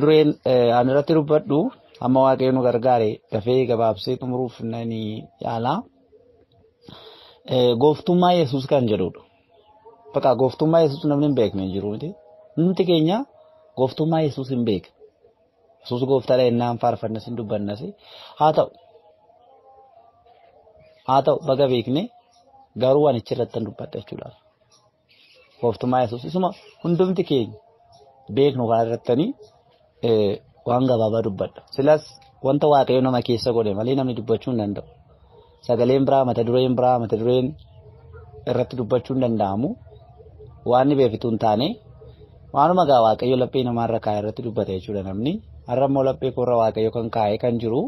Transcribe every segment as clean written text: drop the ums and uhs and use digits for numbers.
Dureen ani irratti dubbadhu amma Waaqayyo nu gargaare dafee gabaabsee xumuruuf nani yaala. Gooftummaa Yesuus kan jedhudha. Bakka gooftummaa Yesuus namni hin beekne hin jiru miti. Namni keenya gooftummaa Yesuus hin beekne. Yesuus gooftaadha jennaan faarfannas hin dubbannas. Haa ta'u. Haa ta'u baga beekne garuu waan achirratti dubbadha jechuudha. Gooftummaa Yesuus isuma hundumti keenya beeknu kana irrattanii waan gabaabaa dubbadha. Silas wanta Waaqayyo nama keessa godhe malee namni dubbachuu hin danda'u. Sagaleen biraa mata dureen biraa mata dureen irratti dubbachuu hin danda'amu. Waan beefitu hin taane waanuma gaa Waaqayyo laphee namaarra kaa'e irratti dubbata jechuudha namni. Har'a immoo laphee koorra Waaqayyo kan kaa'e kan jiru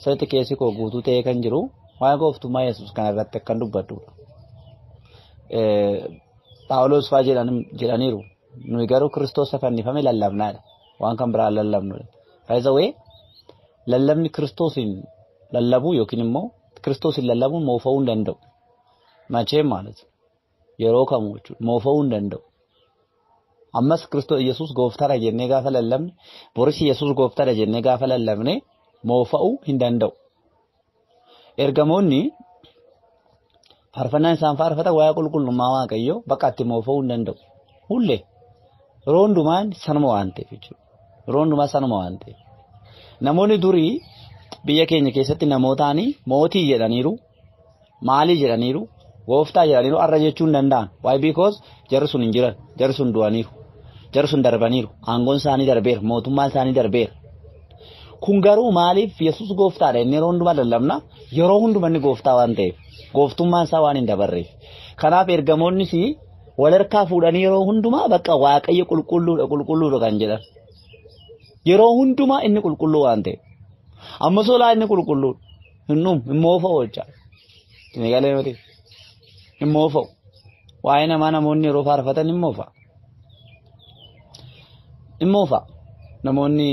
sirriitti keessi koo guutuu ta'ee kan jiru waan gooftummaa Yesuus kana irratti akkan dubbadhudha. Phaawulos fa'aa jedhaniiru nuyi garuu Kiristoos fannifame lallabnaadha. Waan kan biraa lallabnudha. Faayizawee lallabni Kiristoosiin lallabuu yookiin immoo Kiristoosiin lallabuun moofa'uu hin danda'u. Macheen ማለት yeroo kamuu jechuudha moofa'uu hin danda'u. Ammas Kiristoos Yesuus gooftaadha jennee gaafa lallabne boris Yesuus gooftaadha jennee gaafa lallabne moofa'uu hin danda'u. Ergamoonni faarfannaan isaan faarfatan waa'ee qulqullummaa Waaqayyoo bakka itti moofa'uu hin danda'u. Hullee yeroo hundumaan sanuma waan ta'eef jechuudha. Yeroo hundumaa sanuma waan ta'eef. Namoonni durii biyya keenya keessatti namootaan mootii jedhaniiru, maalii jedhaniiru, gooftaa jedhaniiru har'a jechuu hin danda'an. Why because jarri sun hin jiran, jarri sun du'aniiru, jarri sun darbaniiru, aangoon isaanii darbeera, mootummaan isaanii darbeera. Kun garuu maaliif Yesuus gooftaadha inni yeroo hundumaa lallabna yeroo hundumaa inni gooftaa waan ta'eef gooftummaan isaa waan hin dabarreef. Kanaaf ergamoonnis wal harkaa fuudhanii yeroo hundumaa bakka Waaqayyo qulqulluudha qulqulluudha kan jedhan. Yeroo hundumaa inni qulqulluu waan ta'eef. Amma solaa inni qulqulluudha. Hin dhumu hin moofa'u jecha. Galee miti. Hin moofa'u. Waa'ee namaa namoonni yeroo faarfatan hin moofa'a. Hin moofa'a. Namoonni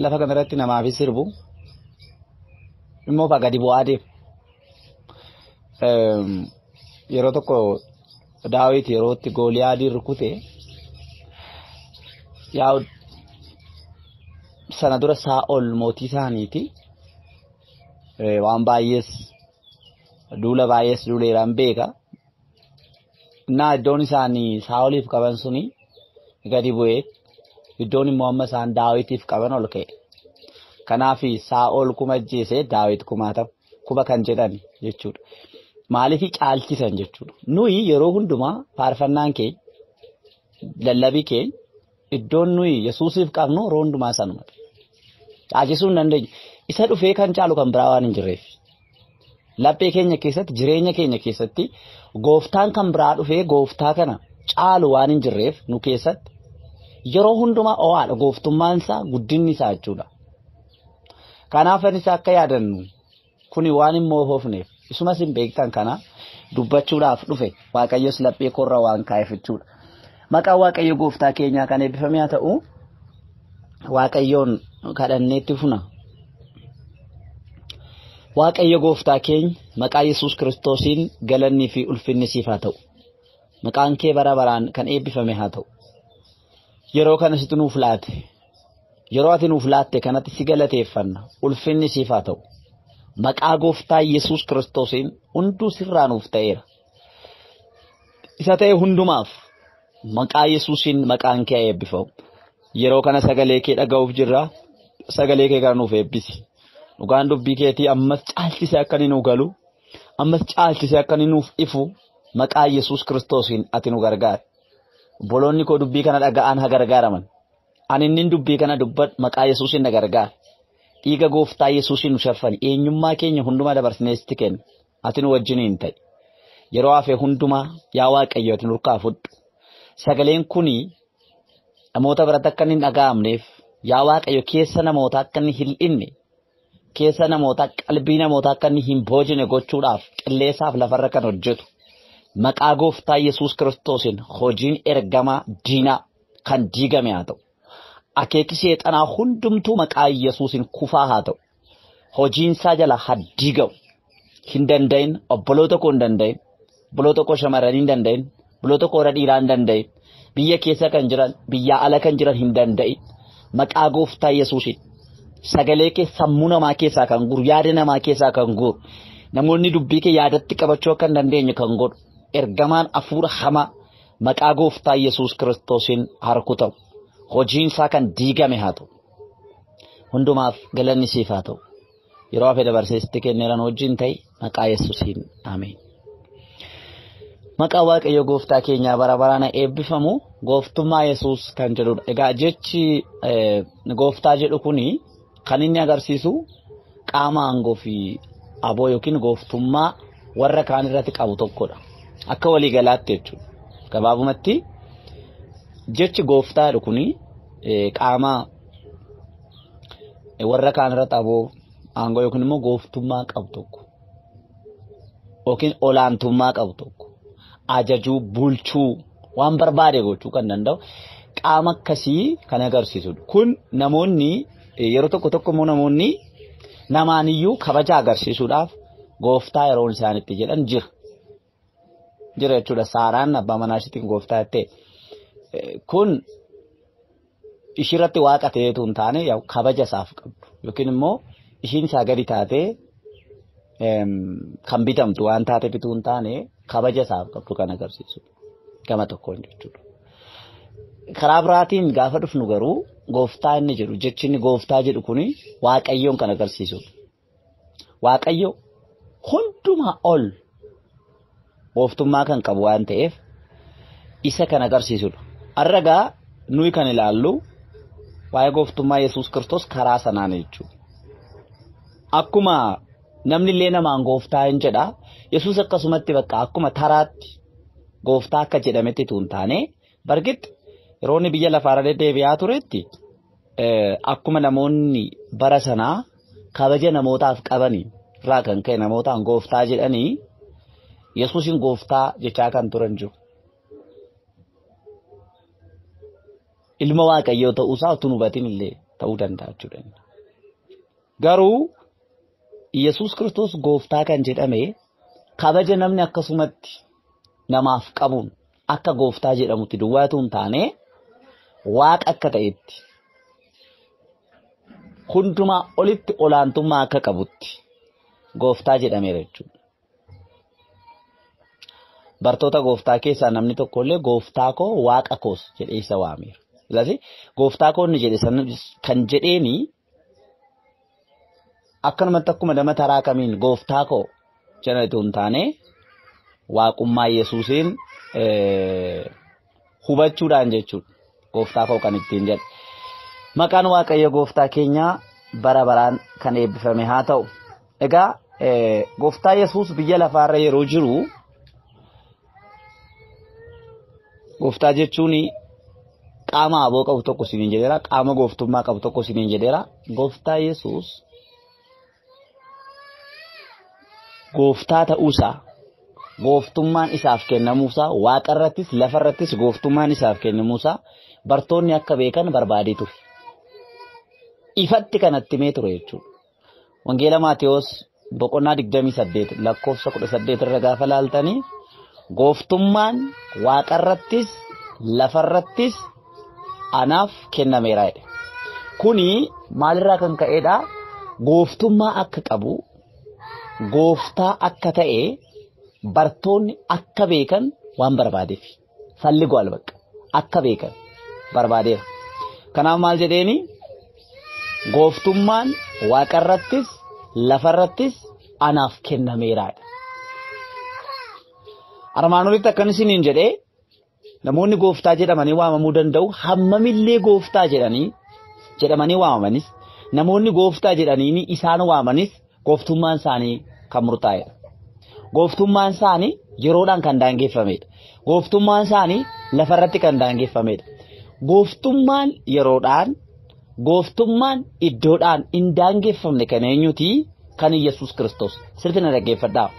lafa kanarratti namaafis sirbu. Hin moofa'a gadi bu'aa deema. Yeroo tokko Daawit yeroo itti Gooliyaadii rukute yaa'u sana dura Saa'ol mootii isaaniiti. Waan baay'ees duula baay'ees duuleeraan beeka. Innaa iddoon isaanii Saa'oliif qaban suni gadi bu'ee iddoon immoo amma isaan Daawitiif qaban ol ka'e. Kanaaf Saa'ol kuma ajjeese Daawit kuma kan jedhan jechuudha. Maaliif caalchisan jechuudha. Nuyi yeroo hundumaa faarfannaan keenya lallabii keenya iddoon nuyi Yesuusiif qabnu yeroo hundumaa sanuma. Caalchisuu hin dandeenyu. Isa dhufee kan caalu kan biraa waan hin jirreef. Laphee keenya keessatti jireenya keenya keessatti gooftaan kan biraa dhufee gooftaa kana caalu waan hin jirreef nu keessatti yeroo hundumaa ho'aadha gooftummaan isaa guddinni isaa jechuudha. Kanaaf anis akka yaadannu kuni waan hin moofofneef isumas hin beektan kana dubbachuudhaaf dhufe Waaqayyos laphee koorra waan kaa'eef jechuudha. Maqaan Waaqayyo gooftaa keenyaa kan eebbifame haa ta'u Waaqayyoon kadhanneetti funa. Waaqayyo gooftaa keenya maqaa Yesuus Kiristoosiin galannii fi ulfinni siif haa ta'u. Maqaan kee bara baraan kan eebbifame haa ta'u. Yeroo kana situ nuuf laate. Yeroo ati nuuf laatte kanatti si galateeffanna. Ulfinni siif haa ta'u. Maqaa gooftaa Yesuus Kiristoosiin hunduu sirraa nuuf ta'eera. Isa ta'e hundumaaf maqaa Yesuusiin maqaan kee eebbifamu. Yeroo kana sagalee kee dhaga'uuf jirra. Sagalee kee kana nuuf eebbisi. Dhugaan dubbii keetii ammas caalchisee akka inni nu galu, ammas caalchisee akka inni nuuf ifu maqaa Yesuus Kiristoosiin ati nu gargaari. Obboloonni koo dubbii kana dhaga'an haa gargaaraman. Ani inni dubbii kana dubbadhu maqaa Yesuusiin na gargaari. Dhiiga gooftaa Yesuusiin nu shaffani. Eenyummaa keenya hundumaa dabarsinee sitti kenna. Ati nu wajjiniin ta'i. Yeroo hafe hundumaa yaa Waaqayyo ati nurkaa fudhu. Sagaleen kuni namoota biratti akka inni hin dhaga'amneef yaa Waaqayyo keessa namoota akka inni hin dhinne keessa namoota qalbii namoota akka inni hin boojine gochuudhaaf qilleessaaf lafarra kan hojjetu maqaa gooftaa Yesuus Kiristoosiin hojiin ergamaa diinaa kan diigame haa ta'u. Akeeki seexanaa hundumtuu maqaa Yesuusiin kufaa haa ta'u. Hojiin isaa jala haa diigamu. Hin danda'in obboloota koo hin danda'in obboloota koo shamarranii hin danda'in obboloota koo warra dhiiraa hin danda'in biyya keessa kan jiran biyya ala kan jiran hin danda'in. Maqaa gooftaa Yesuusiin sagalee kee sammuu namaa keessaa kan guuru, yaada namaa keessaa kan guuru, namoonni dubbii kee yaadatti qabachuu akka hin dandeenye kan godhu, ergamaan hafuura hamaa maqaa gooftaa Yesuus Kiristoosiin harkutamu. Hojiin isaa kan diigame haa ta'u. Hundumaaf galanni siif haa ta'u. Yeroo hafe dabarsee sitti kenneeran wajjin ta'e maqaa Yesuusiin ameen. Maqaa Waaqayyo gooftaa keenyaa bara baraan eebbifamu gooftummaa Yesuus kan jedhudha. Egaa jechi gooftaa jedhu kuni kan inni agarsiisu qaama aangoo fi aboo yookiin gooftummaa warra kaan irratti qabu tokkodha. Akka waliigalaatti jechuudha. Gabaabumatti jechi gooftaa jedhu kuni qaama warra kaan irratti aboo aangoo yookiin immoo gooftummaa qabu tokko yookiin olaantummaa qabu tokko ajajuu, bulchuu, waan barbaade gochuu kan danda'u qaama akkasii kan agarsiisudha. Kun namoonni yeroo tokko tokko immoo namoonni namaaniyyuu kabaja agarsiisuudhaaf gooftaa yeroon isaan itti jedhan jira. Jira jechuudha. Saaraan abbaa manaa ishiitiin gooftaa jettee kun ishiirratti waaqa ta'eetu hin taane kabaja isaaf qabdu yookiin immoo ishiin isaa gadi taatee kan bitamtu waan taate bituu hin taane kabaja isaaf qabdu kan agarsiisudha. Gama tokkoon jechuudha. Karaa biraatiin gaafa dhufnu garuu gooftaa inni jedhu jechi inni gooftaa jedhu kuni Waaqayyoon kan agarsiisudha. Waaqayyo hundumaa ol gooftummaa kan qabu waan ta'eef isa kan agarsiisudha. Har'a nuyi kan ilaallu waa'ee gooftummaa Yesuus Kiristoos karaa sanaan jechuudha. Akkuma namni illee namaan gooftaa hin jedha, Yesuus akkasumatti bakka akkuma taraatti gooftaa akka jedhametti tun taane bargitti yeroo inni biyya lafaarra deddeebi'aa turetti akkuma namoonni bara sanaa kabaja namootaaf qabanii irraa kan ka'e namootaan gooftaa jedhanii Yesuusin gooftaa jechaa kan turan jiru. Ilma Waaqayyoo ta'uusaa utuu hubatin illee ta'uu danda'a jechuudha. Garuu Yesuus Kiristoos gooftaa kan jedhame kabaja namni akkasumatti namaaf qabuun akka gooftaa jedhamutti duwwaatu hin taane waaqa akka ta'etti hundumaa olitti olaantummaa akka qabutti gooftaa jedhameera jechuudha. Bartoota gooftaa keessaa namni tokkollee gooftaa koo waaqa koos jedhee isa waameera. Ilaasi gooftaa koo inni jedhe kan jedheeni akkanumatti akkuma nama taraa kamiin gooftaa koo jedhatu hin taane waaqummaa Yesuusiin hubachuudhaan jechuudha. Gooftaa koo kan ittiin jedhe. Maqaan Waaqayyo gooftaa keenyaa bara baraan kan eebbifame haa ta'u. Egaa gooftaa Yesuus biyya lafaarra yeroo jiru gooftaa jechuun qaama aboo qabu tokko isiniin jedheera, qaama gooftummaa qabu tokko isiniin jedheera. Gooftaa Yesuus gooftaa ta'uusaa, gooftummaan isaaf kennamuusaa, waaqarrattis lafarrattis gooftummaan isaaf kennamuusaa bartoonni akka beekan barbaadee ture. Ifatti kanatti himee ture jechuudha. Wangeela Maatiyoos boqonnaa 28 lakkoofsa 18 irra gaafa laaltanii gooftummaan waaqarrattis lafarrattis anaaf kennameera jedhe. Kuni maalirraa kan ka'edha? Gooftummaa akka qabu, gooftaa akka ta'e bartoonni akka beekan waan barbaadeef. Falli go'al bakka akka beekan barbaadeera. Kanaaf maal jedheeni? Gooftummaan waaqarrattis lafarrattis anaaf kennameera. Armaan olitti akkan isiniin jedhee namoonni gooftaa jedhamanii waamamuu danda'u hammamillee gooftaa jedhamanii waamamanis namoonni gooftaa jedhanii isaan waamanis gooftummaan isaanii kan murtaa'edha. Gooftummaan isaanii yeroodhaan kan daangeffamedha. Gooftummaan isaanii lafarratti kan daangeffamedha. Gooftummaan yeroodhaan, gooftummaan iddoodhaan hin daangeffamne kan eenyuti? Kan Yesuus Kiristoos. Sirriitti na dhaggeeffadhaa.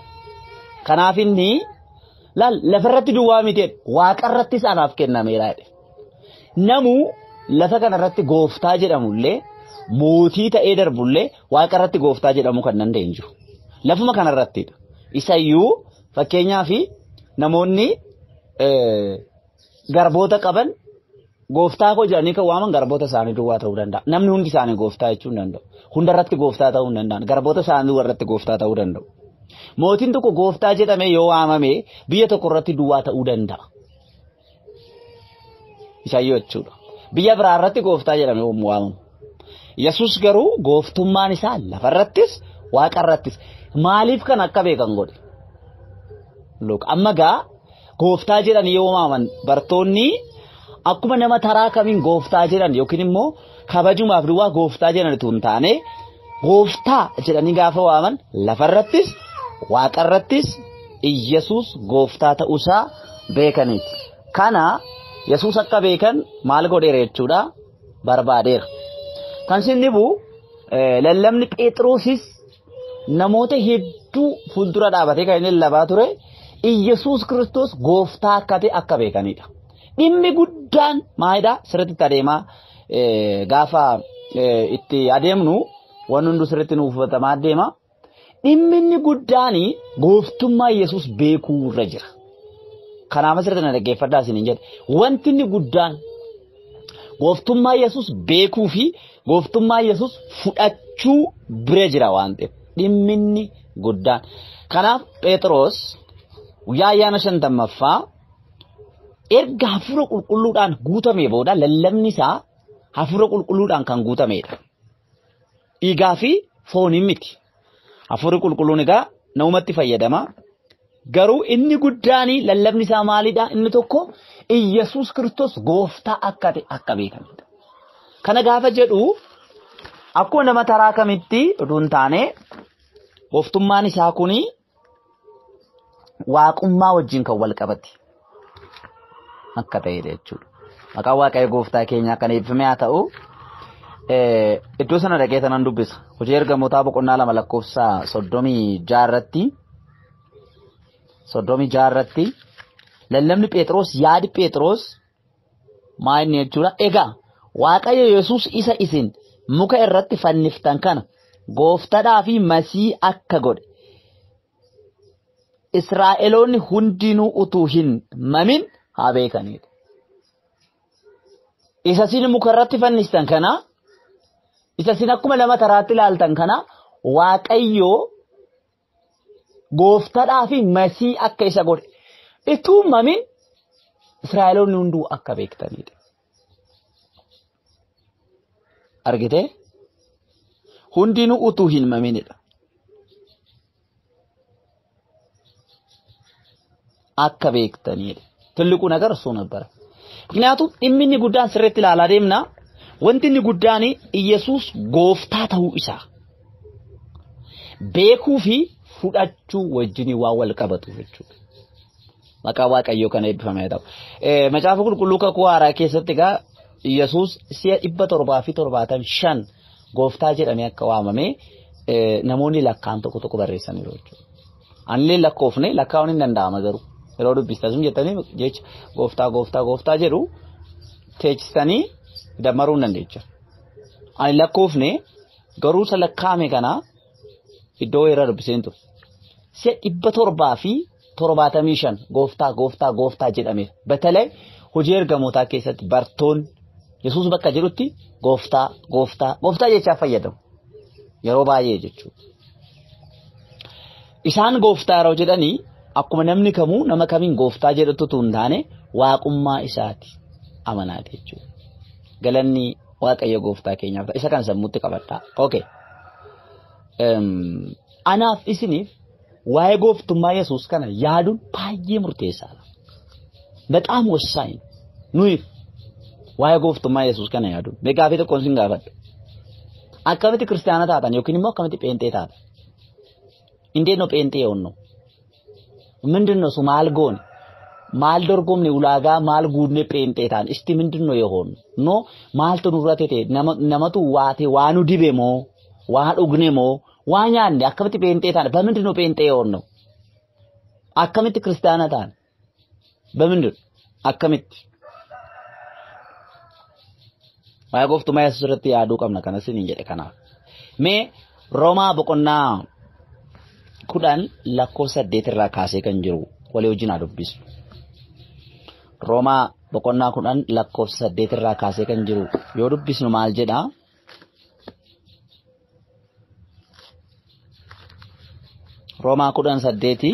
Kanaaf inni laal lafarratti duwwaa miti waaqarrattis anaaf kennameera jedhe. Namuu lafa kanarratti gooftaa jedhamullee mootii ta'ee darbullee waaqarratti gooftaa jedhamuu kan danda'e hin jiru. Lafuma kanarrattidha. Isayyuu fakkeenyaaf namoonni garboota qaban Gooftaa koo jedhanii kan waaman garboota isaanii duwwaa ta'uu danda'a. Namni hundi isaanii gooftaa jechuu hin danda'u. Hundarratti gooftaa ta'uu hin danda'an. Garboota isaanii duwwaarratti gooftaa ta'uu danda'u. Mootiin tokko gooftaa jedhamee yoo waamame biyya tokko irratti duwwaa ta'uu danda'a. Isayyoo jechuudha. Biyya biraa irratti gooftaa jedhamee waamamu. Yesuus garuu gooftummaan isaa lafarrattis waaqarrattis maaliif kan akka beekan godhe? Look, amma gaa gooftaa jedhanii yoo waaman bartoonni akkuma nama taraa kamiin gooftaa jedhan yookiin immoo kabajumaaf duwwaa gooftaa jedhan utuu hin taane gooftaa jedhanii gaafa waaman lafarrattis waaqarrattis Iyyasuus gooftaa ta'uusaa beekaniiti. Kana Yesuus akka beekan maal godheera jechuudha barbaadeera. Kan isin dhibu lallabni Phexrosis namoota hedduu fuuldura dhaabatee kan inni lallabaa ture Iyyasuus Kiristoos gooftaa akka ta'e akka beekanidha. Dhimmi guddaan maalidha? Sirriitti adeemaa gaafa itti adeemnu waan hunduu sirriitti nuuf hubatamaa adeema. Dhimmi inni guddaan gooftummaa Yesuus beekuu irra jira. Kanaaf asirratti na dhaggeeffadhaa isiniin jedhe. Wanti inni guddaan gooftummaa Yesuus beekuu fi gooftummaa Yesuus fudhachuu bira jira waan ta'eef dhimmi inni guddaan. Kanaaf Phexros guyyaa ayyaana 50ffaa erga hafuura qulqulluudhaan guutamee booda lallabni isaa hafuura qulqulluudhaan kan guutamedha. Dhiigaa fi fooniin miti. Hafuurri qulqulluun egaa namumatti fayyadama. Garuu inni guddaan lallabni isaa maalidha? Inni tokko Iyyasuus Kiristoos gooftaa akka ta'e akka beekamedha. Kana gaafa jedhu akkuma nama taraa kamitti utuu hin taane gooftummaan isaa kuni waaqummaa wajjin kan wal qabate akka ta'edha jechuudha. Maqaan Waaqayyo gooftaa keenyaa kan eebbifame haa ta'u. Iddoo sana dhaqee tanan dubbisa. Hojii ergamootaa boqonnaa 2 lakkoofsa 36 irratti 36 irratti lallabni Phexros yaadi Phexros maal inni jechuudha. Egaa Waaqayyo Yesuus isa isin muka irratti fanniftan kana gooftadhaa fi masii akka godhe Israa'eloonni hundinuu utuu hin mamin haa beekanidha. Isa isin muka irratti fannistan kana isa isin akkuma lama taraatti ilaaltan kana Waaqayyo gooftadhaa fi masii akka isa godhe utuu mamin Israa'eloonni hunduu akka beektanidha. Argitee? Hundinuu utuu hin maminidha. Akka beektanidha. ትልቁ ነገር እሱ ነበረ። ምክንያቱም dhimmi inni guddaan sirriitti ilaalaa deemna. Wanti inni guddaan Iyyasuus gooftaa ta'uu isaa beekuu fi fudhachuu wajjin waan wal qabatu jechuudha. Maqaa Waaqayyoo kana eebbifame haa ta'u. Macaafa qulqulluu kakuu haaraa keessatti egaa Iyyasuus si'a 775 gooftaa jedhamee akka waamame namoonni lakkaan tokko tokko barreessaniiru jechuudha. Anillee lakkoofne lakkaa'uun hin danda'ama garuu yeroo dubbistan sun jettanii jecha gooftaa gooftaa gooftaa jedhu teechistanii dammaruu hin dandeecha. Ani lakkoofne garuu isa lakkaa'ame kana iddoo irra dubbiseen ture. Si'a 775 gooftaa gooftaa gooftaa jedhameera. በተለይ hojii ergamootaa keessatti bartoonni Yesuus bakka jedhutti gooftaa gooftaa gooftaa jechaa fayyadamu. Yeroo baay'ee jechuudha. Isaan gooftaa yeroo jedhanii akkuma namni kamuu nama kamiin gooftaa jedhutu utuu hin taane waaqummaa isaati amanaati jechuudha. Galanni Waaqayyo gooftaa keenyaaf isa kan sammuutti qabadhaa. Okay. Anaaf isiniif waa'ee gooftummaa Yesuus kana yaaduun baay'ee murteessaadha. በጣም ወሳኝ nuyiif waa'ee gooftummaa Yesuus kana yaaduun. Mee gaafii tokkoon sin gaafadha. Akkamitti kiristaana taatan yookiin immoo akkamitti pheenxee taatan? እንዴት ነው ጴንጤ የሆንነው? ምንድን ነው እሱ? maal goone? Maal dorgomne ulaagaa maal guudne pheenxee taane? Isti ምንድን ነው የሆንነው? No maaltu nurra ta'e namatu waate waa nu dibe moo waa dhugne moo waa nyaanne akkamitti pheenxee taane? በምንድን ነው ጴንጤ የሆንነው? Akkamitti kiristaana taane? በምንድን akkamitti? Waa'ee gooftummaa Yesuus irratti yaaduu qabna kanas niin jedhe kanaaf. Mee Roomaa boqonnaa 10 lakkoofsa 8 irraa kaasee kan jiru walii wajjin haa dubbisu. Roomaa boqonnaa 10 lakkoofsa 8 irraa kaasee kan jiru yoo dubbisnu maal jedha? Roomaa 10:8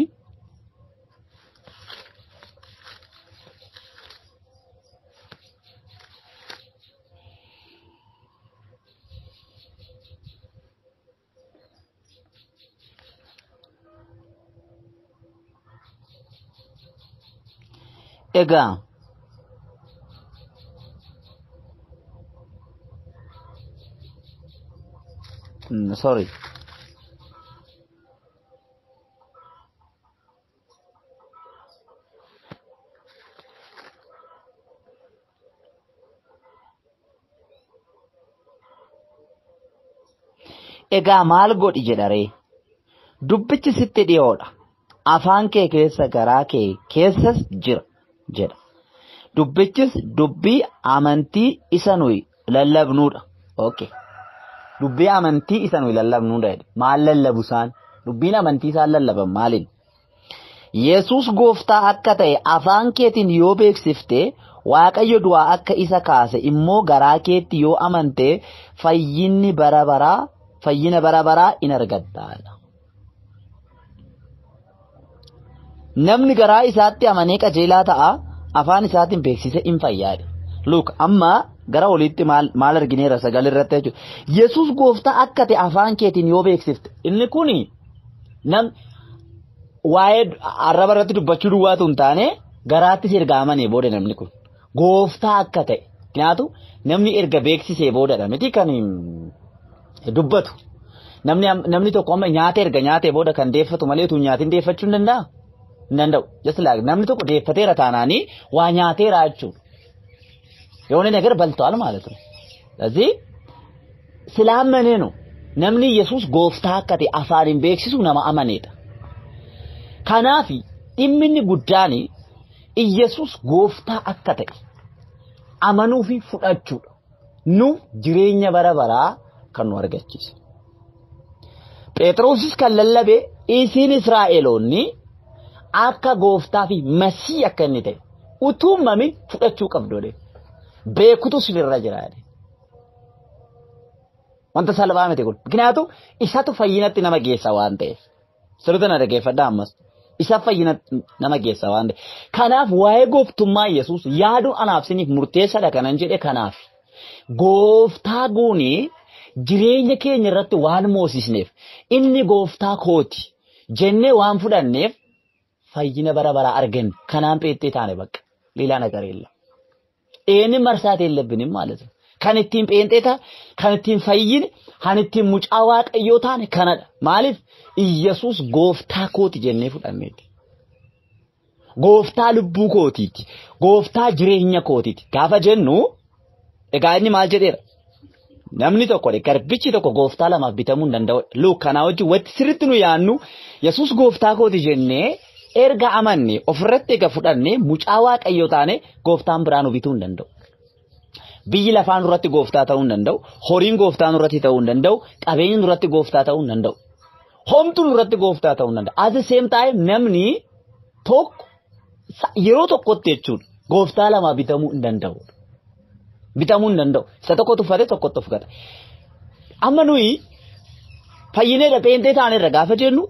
Egaa sorry. Egaa maal godhi jedha ree? Dubbichi sitti dhiyoodha. Afaan kee keessa garaa kee keessas jira jedha. Dubbichis dubbii amantii isa nuyi lallabnuudha. Okay. Dubbii amantii isa nuyi lallabnuudha jedhe. Maal lallabu isaan? Dubbiin amantii isaan lallaban maaliin? Yesuus gooftaa akka ta'e afaan keetiin yoo beeksifte, Waaqayyo du'aa akka isa kaase immoo garaa keetti yoo amante fayyinni bara baraa fayyina bara baraa in argatta. Namni garaa isaatti amanee qajeelaa ta'a, afaan isaatiin beeksise in fayyaadha. Look, amma gara oliitti maal argineera sagal irratti jechuudha. Yesuus gooftaa akka ta'e afaan keetiin yoo beeksifte, inni kuni nam waa'ee arraba irratti dubbachuu duwwaatu hin taane garaattis erga amanee booda namni kun gooftaa akka ta'e. Kanaatu namni erga beeksisee boodadha miti kan dubbatu. Namni tokko amma nyaata erga nyaatee booda kan deeffatu malee utuu nyaatiin deeffachuu hin danda'a? Hin danda'u. Just like namni tokko deeffateera taanaanii waa nyaateera jechuudha. የሆነ ነገር በልቷል ማለት ነው። ስለዚህ ስላመነ ነው namni Yesuus gooftaa akka ta'e afaaniin beeksisu nama amaneedha. Kanaaf dhimmi inni guddaan Yesuus gooftaa akka ta'e amanuu fi fudhachuudha. Nu jireenya bara baraa kan nu argachiise. Phexrosis kan lallabe isin Israa'eloonni akka gooftaa fi Masii akka inni ta'e utuu mamin fudhachuu qabdu jedhe. Beekutu sinirra jira jedhe. Wanta salphaa miti kun. ምክንያቱም isatu fayyinatti nama geessa waan ta'eef. Sirriitti na dhaggeeffadhaa ammas. Isa fayyinatti nama geessa waan ta'eef. Kanaaf waa'ee gooftummaa Yesuus yaaduun anaaf isiniif murteessaadha kanan jedhe kanaaf. Gooftaa goonee jireenya keenya irratti waan moosisneef inni gooftaa kooti jennee waan fudhanneef fayyina bara baraa arganne. Kanaan pheexxee taane bakka ሌላ ነገር የለም። ይህንን መርሳት የለብንም ማለት ነው። Kan ittiin pheenxee taane, kan ittiin fayyine, kan ittiin mucaa Waaqayyoo taane kanadha. Maaliif? Iyyasuus gooftaa kooti jennee fudhanneeti. Gooftaa lubbuu kootiiti. Gooftaa jireenya kootiiti. Gaafa jennu egaa inni maal jedheera? Namni tokko garbichi tokko gooftaa lamaaf bitamuu hin danda'u. Luuk kanaa wajjin wanti sirriitti nu yaannu Yesuus gooftaa kooti jennee erga amanne ofirratti eega fudhanne mucaa Waaqayyoo taane gooftaan biraa nu bituu hin danda'u. Biyyi lafaa nurratti gooftaa ta'uu hin danda'u. Horiin gooftaa nurratti ta'uu hin danda'u. Qabeenyi nurratti gooftaa ta'uu hin danda'u. Homtuu nurratti gooftaa ta'uu hin danda'u. At the same time namni tokko yeroo tokkotti jechuudha gooftaa lama bitamuu hin danda'u. Bitamuu hin danda'u. Isa tokko tuffate tokkotti of gata. Amma nuyi fayyineedha pheenxee taanerra gaafa jennu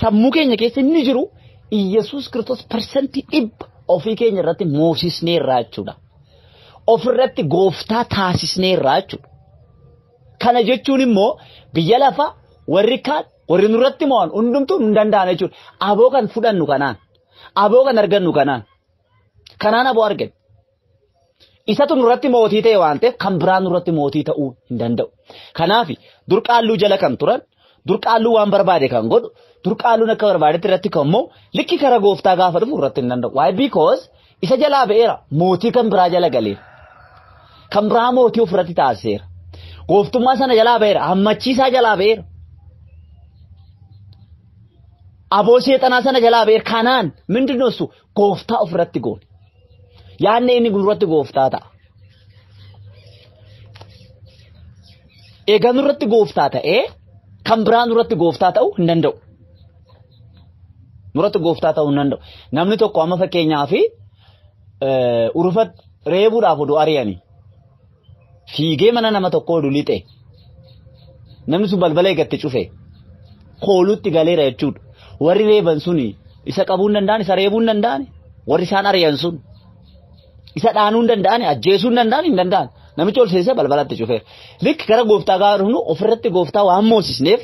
sammuu keenya keessa inni jiru Iyyasuus Kiristoos 100% ofii keenya irratti moosisneerra jechuudha. Ofirratti gooftaa taasisneerra jechuudha. Kana jechuun immoo biyya lafaa warri kaan warri nurratti mo'an hundumtuu hin danda'an jechuudha. Aboo kan fudhannu kanaan, aboo kan argannu kanaan, kanaan aboo arganne. Isatu nurratti mootii ta'e waan ta'eef kan biraa nurratti mootii ta'uu hin danda'u. Kanaaf durqaalluu jala kan turan, durqaalluu waan barbaade kan godhu, durqaalluun akka barbaadetti irratti kan immoo likki kara gooftaa gaafa dhufu irratti hin danda'u. Why? Because isa jalaa ba'eera mootii kan biraa jala galeera. Kan biraa mootii ofirratti taasiseera. Gooftummaa sana jalaa ba'eera. Hammachiisaa jalaa ba'eera. Aboo seexanaa sana jalaa ba'eera. Kanaan ምንድን ነው እሱ gooftaa ofirratti goone. Yaadne inni nurratti gooftaa ta'a. Egaa nurratti gooftaa ta'ee kan biraa nurratti gooftaa ta'uu hin danda'u. Nurratti gooftaa ta'uu hin danda'u. Namni tokko amma fakkeenyaaf Urufatti reebuudhaaf oduu ari'anii fiigee mana nama tokkoo oduu lixe namni sun balbala eegatte cufe koolutti galeera jechuudha. Warri reeban suni isa qabuu hin danda'an, isa reebuu hin danda'an, warri isaan ari'an sun isa dhaanuu hin danda'an, ajjeesuu hin danda'an hin danda'an. Namichi ol seensee balbalatti cufeera. Likki gara gooftaa gaafa dhufnu ofirratti gooftaa waan moosisneef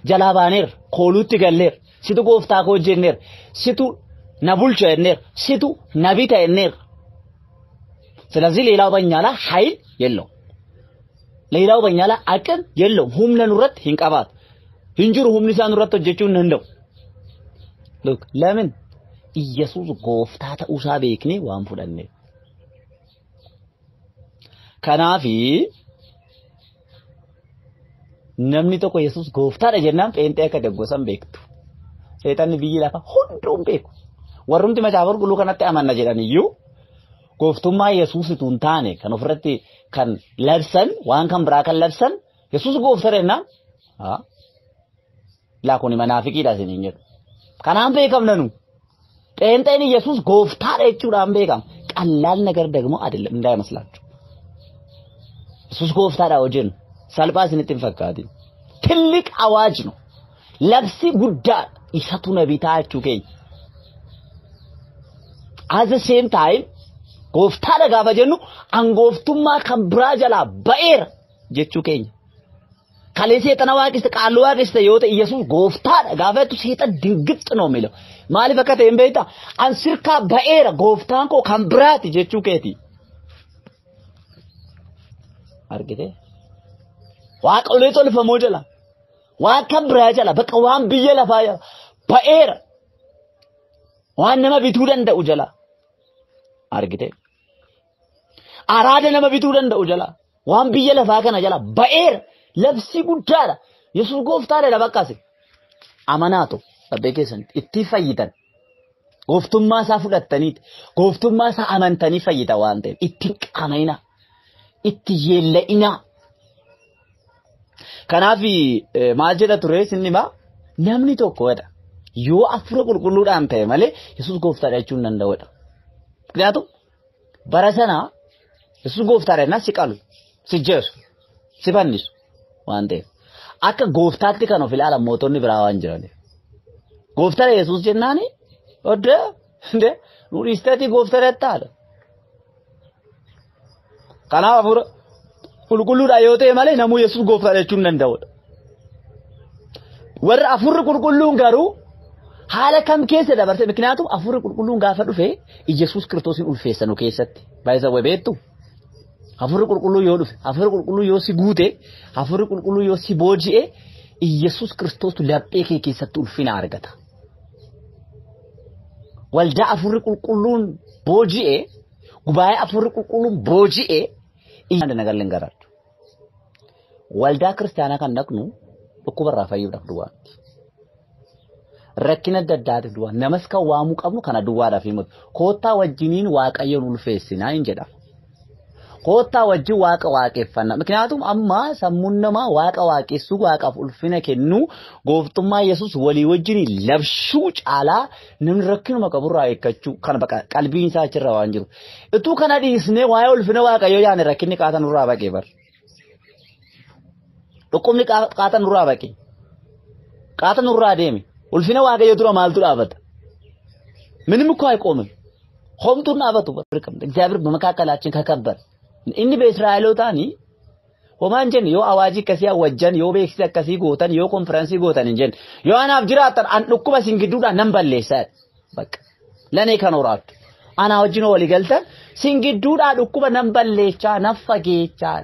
jalaa baaneerra, kooluutti galleerra, situ gooftaa koo jenneerra, situ na bulcha jenneerra, situ na bita jenneerra. ስለዚህ ሌላው በእኛ ላይ ኃይል የለውም። ሌላው በእኛ ላይ አቅም የለውም። humna nurratti hin qabaatu. Hin jiru humni isaa nurratti hojjechuu hin danda'u. Look, ለምን ኢየሱስ gooftaa ta'uusaa beeknee waan fudhanneef. Kanaafi namni tokko Yesuus gooftaadha jennaan pheenxee akka daggosan beektu. Seexanni biyyi lafaa hunduu hin beeku. Warrumti macaafa qulqulluu kanatti amanna jedhan iyyuu gooftummaa Yesuus utuu hin taane kan ofirratti kan labsan waan kan biraa kan labsan Yesuus gooftaadha jennaan laa kuni manaafiqiidha isiniin jedhu. Kanaan beekamna nu. Pheenxeen Yesuus gooftaadha jechuudhaan beekama. ቀላል ነገር ደግሞ አይደለም እንዳይመስላችሁ። ኢየሱስ gooftaadha hojjennu salphaa isinitti hin fakkaatin. ትልቅ አዋጅ ነው። Labsi guddaa isatu na bitaa jechuu keenya. At the same time gooftaadha gaafa jennu an gooftummaa kan biraa jalaa ba'eera jechuu keenya. Kalee seexana waaqiste qaalluu waaqiste yoo ta'e Yesuus gooftaadha gaafa jettu seexan dingixx ነው የሚለው. Maaliif akka ta'e hin beektaa? An sirkaa ba'eera gooftaan koo kan biraati jechuu keeti. Argitee? Waaqolee tolfamoo jala. Waan kan biraa jala bakka waan biyya lafaa jala ba'eera. Waan nama bituu danda'u jala. Argitee? Araada nama bituu danda'u jala. Waan biyya lafaa kana jala ba'eera. Labsii guddaadha. Yesuus gooftaadha bakkaase. Amanaatu laphee keessanitti itti fayyitan. Gooftummaa isaa fudhattaniiti. Gooftummaa isaa amantanii fayyita waan ta'eef itti hin qaana'inaa. Itti yeella'inaa. Kanaaf maal jedha ture sinni maa namni tokkodha. Yoo hafuura qulqulluudhaan ta'e malee Yesuus gooftaadha jechuu hin danda'udha. ምክንያቱም bara sana Yesuus gooftaadha jennaan si qalu, si jeesu, si fannisu waan ta'eef. Akka gooftaatti kan of ilaalan mootonni biraa waan jiraniif. Gooftaadha Yesuus jennaani oddee indee nu dhiisteetii gooftaadha jettaadha. Kanaaf hafuura qulqulluudha yoo ta'e malee namuu Yesuus gooftaadha jechuu hin danda'udha. Warra hafuurri qulqulluun garuu haala kam keessa dabarse ምክንያቱም hafuurri qulqulluun gaafa dhufe Yesuus Kiristoosin ulfeessanu keessatti baay'isa beektu. Hafuurri qulqulluu yoo dhufe, hafuurri qulqulluu yoo si guute, hafuurri qulqulluu yoo si booji'e Yesuus Kiristoostu laphee kee keessatti ulfina argata. Waldaa hafuurri qulqulluun booji'e, gubaa'ee hafuurri qulqulluun booji'e ነገር ልንገራችሁ። Waldaa kiristaanaa kan dhaqnu dhukkubarraa fayyuudhaaf duwwaa miti. Rakkina adda addaatiif duwwaa namas kan waamuu qabnu kana duwwaadhaaf himatu. Koottaa wajjiniin Waaqayyoon ulfeessinaa hin jedha. Koottaa wajjin Waaqa waaqeffanna. ምክንያቱም amma sammuun namaa Waaqa waaqessuu Waaqaaf ulfina kennuu gooftummaa Yesuus walii wajjin labsuu caalaa namni rakkinuma qaburraa eeggachuu kana baqa qalbiin isaa achirra waan jiru. Utuu kana dhiisnee waa'ee ulfina Waaqayyoo yaane rakkinni qaata nurraa baqee bar. Dhukkubni qaata nurraa baqee. Qaata nurraa deeme. Ulfina Waaqayyoo dura maaltu dhaabata? ምንም እኮ አይቆምም። ሆምቱን dhaabatu እግዚአብሔር በመካከላችን ከከበር inni በእስራኤሎታኒ homaan jenne yoo awaajii akkasii awwajjan yoo beeksisa akkasii gootan yoo konfiraansii gootan hin jenne yoo anaaf jiraattan an dhukkuba isin gidduudhaan nan balleessa bakka lanee kan horaattu anaa wajjin walii galtan sin gidduudhaa dhukkuba nan balleechaa nan fageechaa.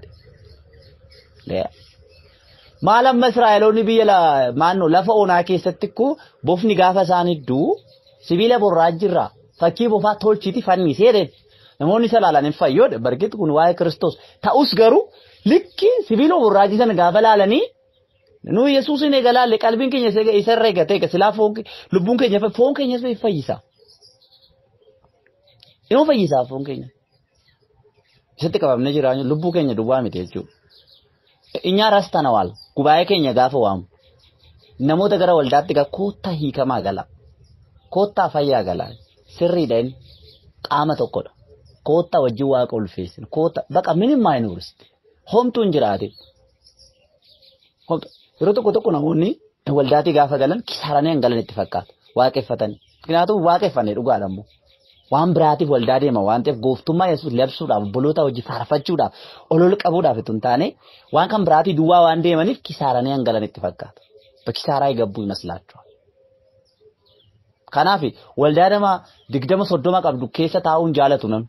Maal amma Israa'eloonni biyya maannoo lafa onaa keessatti kuu bofni gaafa isaan hedduu sibiila borraajjirraa fakkii bofaa tolchiiti fannisee jedheen. Namoonni isa ilaalan hin fayyoodha. Barkitti kun waa'ee Kiristoos. Ta'us garuu likki sibiila borraajii sana gaafa ilaalanii nu Yesuusin eega laalle qalbiin keenya isarra eegatee eega silaa foon lubbuun keenya foon keenyas fayyisa. Inuu fayyisaa foon keenya. Isatti qabamnee jiraanyu lubbuu keenya duwwaa miti jechuudha. እኛ ረስተነዋል። ጉባኤ keenya gaafa waamu namoota gara waldaatti gaa koottaa hiikamaa gala koottaa fayyaa gala sirriidha inni qaama tokkodha. Koottaa wajjin waaqa ulfeessina. Koottaa baqa minim አይኖርስቲ homtuu hin jiraatin. Yeroo tokko tokko namoonni waldaatii gaafa galan kisaaranii hin galan itti fakkaata. Waaqeffatanii. ምክንያቱም waaqeffanne dhugaadha immoo. Waan biraatiif waldaa deema waan ta'eef gooftummaa Yesuus labsuudhaaf obboloota hojii faarfachuudhaaf olol qabuudhaaf itoo hin taane waan kan biraatii duwwaa waan deemaniif kisaaranii hin galan itti fakkaata. በኪሳራ የገቡ ይመስላቸዋል። Kanaaf waldaa nama 20 30 qabdu keessa taa'uun jaalatu namni.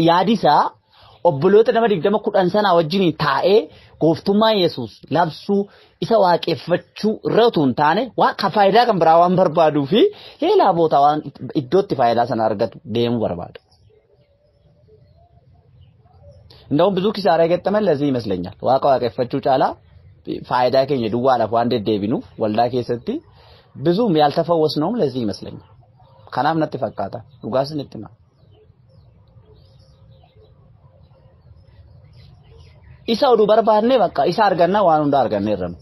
Yaadi isaa obboloota nama 20 10 sanaa wajjin taa'ee gooftummaa Yesuus labsuu isa waaqeffachuu irra utuu hin taane waan kan faayidaa kan biraa waan barbaaduu fi ሌላ ቦታ waan iddootti faayidaa sana argatu deemuu barbaada. እንደውም ብዙ ኪሳራ የገጠመን ለዚህ ይመስለኛል። Waaqa waaqeffachuu caalaa faayidaa keenya duwwaadhaaf waan deddeebinuuf waldaa keessatti ብዙም ያልተፈወስነውም ለዚህ ይመስለኛል። Kanaaf natti fakkaata. Dhugaas nitti hima. Isa oduu barbaadne bakka isa arganna waan hunda arganneerra nu.